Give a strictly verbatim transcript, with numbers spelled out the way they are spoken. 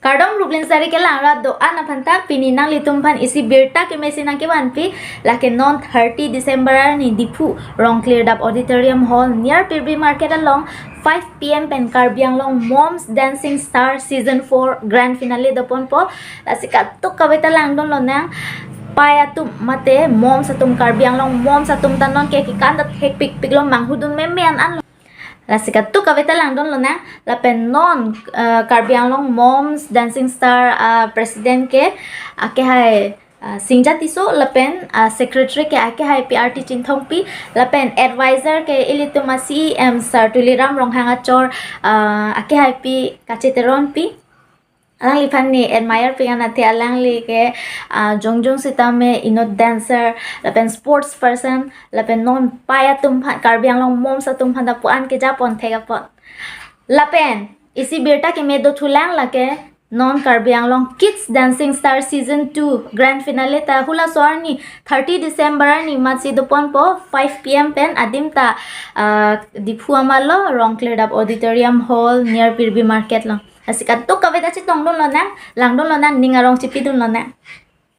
Kardom Rublin Sari kelang rat do-an aphan ta, pini nanglitum aphan isi birta kemesi nangkevanpi. Lake non thirty December arni Diphu Rongklirdap Auditorium Hall near Pirbi Market along five p.m. pen Karbi Anglong Moms Dancing Star Season four Grand Finale doponpo. Lasi kadokave ta langdun lonang, pai atum mate moms atum, Karbi Anglong moms atum ta non ke kekan ta thekpikpik lo, manghudun meme an-an lo. Lasi kadokave ta langdun lonang, lapen non eh, Karbi Anglong Moms Dancing Star ah, President ke akehai ah, Singja Tisso, lapen ah, Secretary ke akehai P R T Chinthongpi, lapen Advisor ke ilitum a C E M Sir Tuliram Ronghang achor ah, akehai Pi Kache Teronpi. Alangliphan ne admire pik anathe, alangli ke ah, jongjong sitame inut dancer lapen sports person lapen non pai atum aphan, Karbi Anglong moms atum aphan ta pu-an kejapon thek apot. Lapen isi birta keme dothulang, lake non Karbi Anglong Kids Dancing Star Season two Grand Finale ta hula so arni thirty December arni matsi doponpo, five p.m. pen adim ta ah, Diphu amalo Rongklirdap Auditorium Hall near Pirbi Market lo. Lasi kadokave ta chetongdun lonang, langdun lonang, ning arong chipidun lonang.